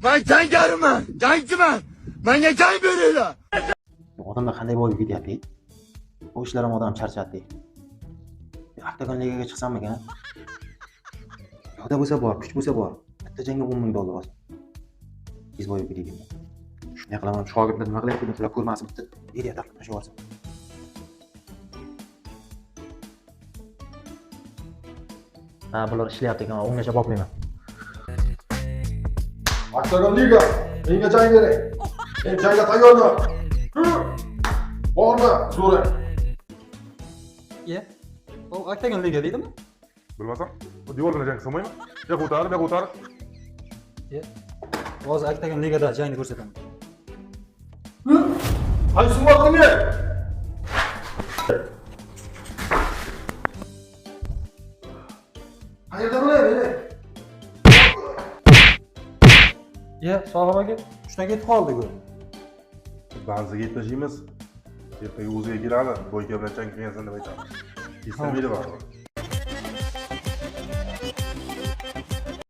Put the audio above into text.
Men jangariman, jangchiman. Menga jang beringlar. Odamlar qanday boyib ketyapti? Bu ishlar ham odam charchatdi. Oktagon ligaga chiqsammikan? Yo'da bo'lsa bor, kuch bo'lsa bor. Bitta jangga $10,000 olsam. Tez boyib ketayman. Shunday qilaman, shogirdlar nima qilyapti, ular ko'rmasin, bitta video tarqatib tashlab yuborsam. Ha, bular ishlayapti ekan, ungacha boqmayman. Oktagon liga, menga jang bering. Men jangga tayyorman. Bormi, zo'ri. Ye. U Oktagon liga deydimi? Bilmasam, bu devor bilan jang qilmaymi? Yo'q o'tarib, yo'q o'tarib. Ye. Hozir Oktagon ligada jangni ko'rsataman. Qaysi vaqtini? Qayerda bo'laymi? Ye, Sohib aka, hushdan ketib qoldi-ku. Ba'ziga yetlashimiz. Ertaga o'ziga keladi, boyka bilan jang qilgansan deb aytamiz. Eslamaydi baribir.